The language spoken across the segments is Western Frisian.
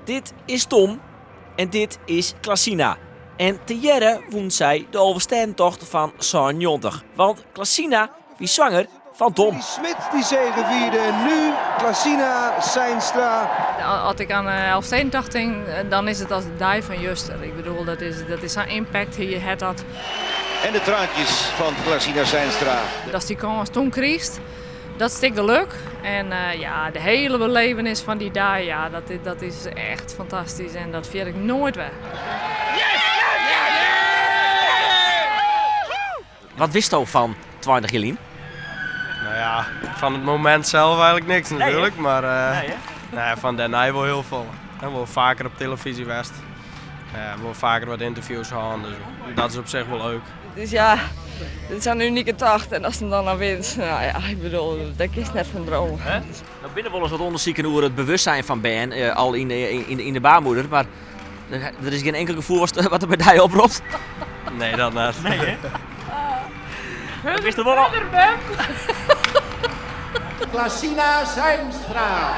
Dit is Tom en dit is Klasina. En tegearre wûnen sy de Alvestêdentocht fan 97. Want Klasina wie swanger fan Tom. Smit die zegevierde en nu Klasina Seinstra. As ik oan de Elfstedentocht tink, dan is it as de dei fan juster. Ik bedoel, dat is sa'n impact, je hat dat. En de traantjes fan Klasina Seinstra. Datst dy kâns toen krigest, dat stik geluk. En ja, de hele belevenis fan dy dei, ja, dat is echt fantastysk en dat ferjit ik noait wer. Wat witsto fan 20 jier lyn? Nou ja, fan it momint sels eigenlik niks natuerlik, mar nou ja, fan dêrnei wol hiel folle. Wol faker op telefyzje west, wol faker wat ynterviews hân, dus dat is op sich wol leuk. Dus ja, dit is in unike tocht en ast him dan noch winst, nou ja, ik bedoel, dêr kinst net fan drome. No binne der wolris wat ûndersiken oer it bewustzijn fan bern al yn de baarmoeder, mar der is gjin inkel gefoel wat er by dy opropt? Nee, dat net. Nee, hè? Wist der wol al. Klasina Seinstra.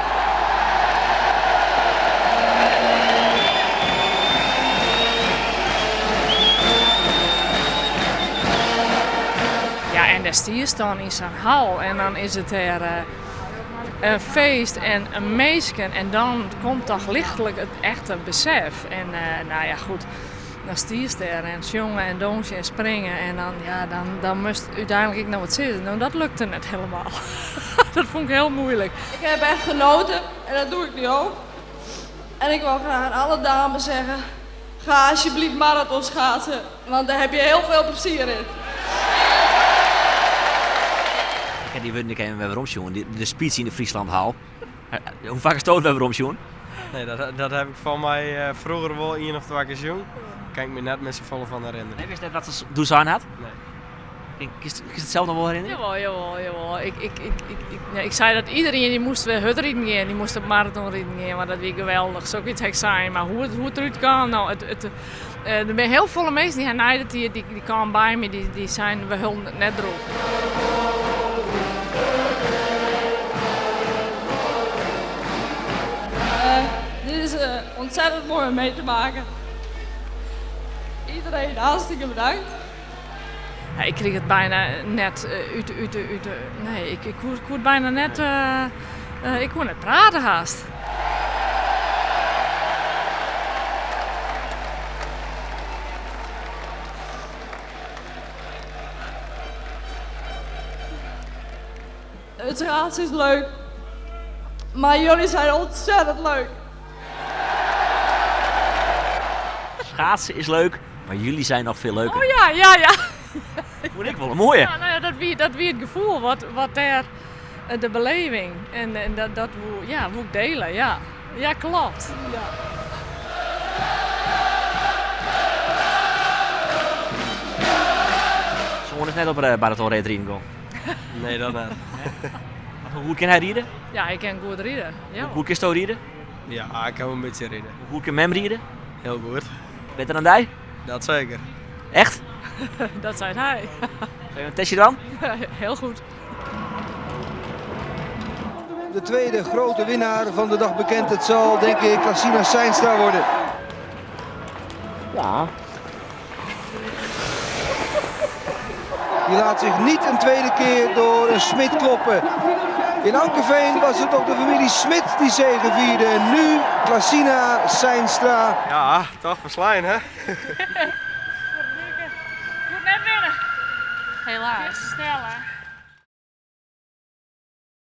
Ja, en dêr stiest dan yn sa'n hal en dan is it dêr in feest en in minsken en dan komt toch lichtlik it echte besef. En nou ja, goed, dan stiest dêr en sjonge en dûnsje en springe en dan, ja, dan, dan moatst úteinlik ek noch wat sizze. No, dat lukte net hielendal. Dat fûn ik hiel muoilik. Ik heb echt genoten en dat doe ik nu ook. En ik wil graag aan alle dames zeggen, ga alsjeblieft marathon schaatsen, want daar heb je heel veel plezier in. Ik ha dy wurden ek even wer weromsjoen. De speech yn de Frieslandhal. Hoe faak hast do it wer weromsjoen? Nee, dat ha ik fan my froeger wol ien of twa kear sjoen. Kin ik my net mear safolle fan herinnerje. Nee, witst net wat se doe sein hat? Nee. Kinst it sels noch wol herinnerje? Jawol, jawol, jawol. Ik, ik sei dat iderien dy moast wer hurdriden gean, dy moast op maraton riden gean, want dat wie geweldich. Sokyts ha ik sein, mar hoe't it derút kaam, no, der binne hiel folle minsken dy ha nei de tiid, dy kamen by my, dy seinen we holden it net drûch. Dit is ontzettend mooi om mee te maken. Iedereen hartstikke bedankt. Ja, ik krige it bijna net út de, nee, ik koe it bijna net, ik koe net prate hast. Het schaatsen is leuk, maar jullie zijn ontzettend leuk. Schaatsen is leuk, maar jullie zijn nog veel leuker. Oh ja, ja, ja. Fûn ik wol in moaie. Ja, nou ja, dat wie it gefoel wat dêr, de beleving. En dat woe, ja, woe ik dele, ja. Ja, klopt. Ja. Soan is net op de maratonreedriden gong. Nee, dat net. Hoe goed kin hy ride? Ja, hy kin goed ride. Ja. Hoe goed kinsto ride? Ja, ik kin wol in bytsje ride. Hoe goed kin mem ride? Hiel goed. Better dan dy? Dat seker. Echt? Dat seit hy. Sil je in testje dwaan? Hiel goed. De tweede grote winnaar van de dag bekend. Het zal denk ik Klasina Seinstra worden. Ja. Die laat zich niet een tweede keer door een Smit kloppen. In Ankeveen was het ook de familie Smit die zegevierde. En nu Klasina Seinstra. Ja, toch ferslein hè? Goed net winne. Helaas. Snel hè.